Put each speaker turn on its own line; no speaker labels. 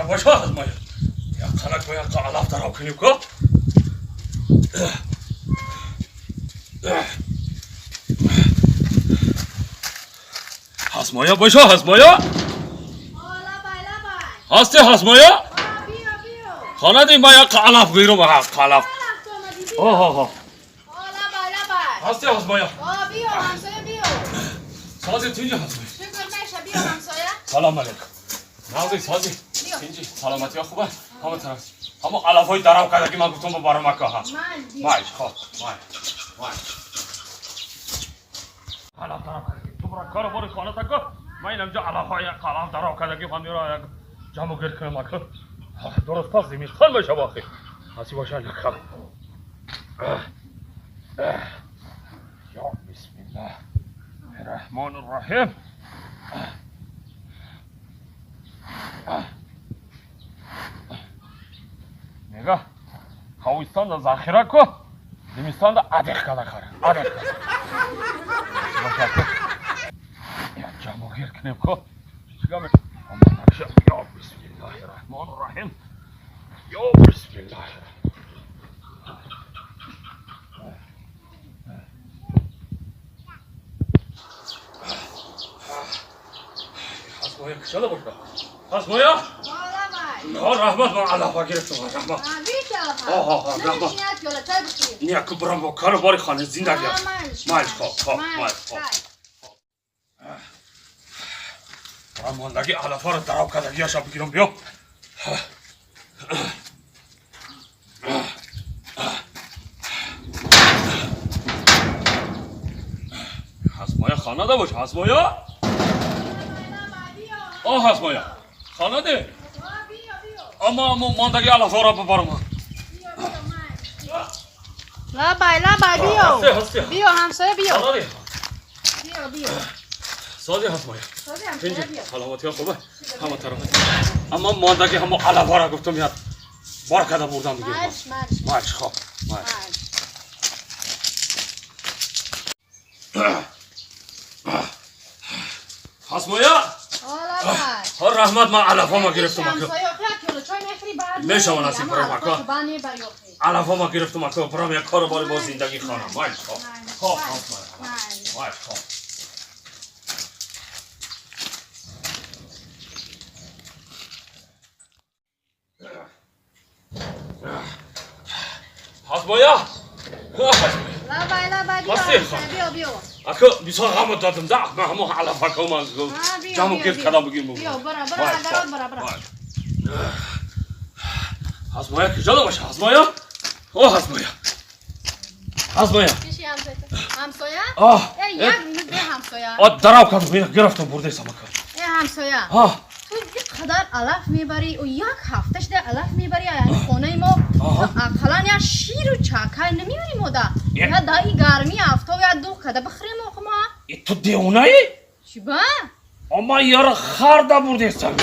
باشه از مایا یا قلق با یا علف دراب کنیم که هزمایا باشه هزمایا هستی هزمایا خانه دی ما یا علف گیرم علف آه آه هستی هزمایا سازی تینجی هزمایا سلام علیکم نازی سازی تینجی سلامتی ها خوبه همه طرف همه علف های دراب کرده که من گفتم با برام که ها مایش خوب مایش مایش علف دراب کرده تو برا کار باری خانه تا که من اینجا علف های علف دراب کرده که من میرا جمع گرد کنم اکو درست پس زمین بشه باخی هستی باشه نکم یا بسم الله الرحمن الرحیم نگاه خویستان دا ذخیره کو زمستان دا ادق کده خره ادق کده یا جمع گیر کنیم کو چیکار یا بسم الله الرحمن الرحیم یا بسم الله حسمایا کشاله باشه حسمایا رحمت من علفا گرفتم رحمت آها رحمت نه که برام با کار باری خانه زندگی مایش خوب خوب مایش خوب برام ماندگی علفا رو دراب کردگی هاشا بگیرم بیا حسمایا خانه ده باش حسمایا آه حسمایا خانه ده اما ماندگی علفا را ببرم
لابای لابای بیو بیو همسایه بیو بیو بیو
سازی هستمایا سلامتی ها خوبه همه طرف اما ماندگی همه علفا را گفتم یاد بار کده بردم دیگه
ماش ماش
ماش خوب ماش هستمایا ها رحمت من علفا ما گرفتم میشه نصیب برام اکا علفا ما گرفتم اکا برام یک کار باری با زندگی خانم ماش خوب خوب ماش خوب حسمایا
لابای لابای بیو بیو
اکا بیسار غم دادم ده من همون علفا که من جمع گرد کردم بگیم
بیو برا برا برا برا برا
حسمایا کجا باشه حسمایا او حسمایا حسمایا
چی همسایه
آه
ای یک به همسایه
آ دراب کردم گرفتم برده سمک
ای همسایه
آه
تو قدر علف میبری و یک هفتهش ده علف میبری یعنی خونه ما اقلا یا شیر و چاکای نمیبری ما ده یا دایی گرمی افتاب یا دوغ کده بخریم آخه ما
تو دیوانه ای؟
چی با؟
اما یار خر ده برده سمک.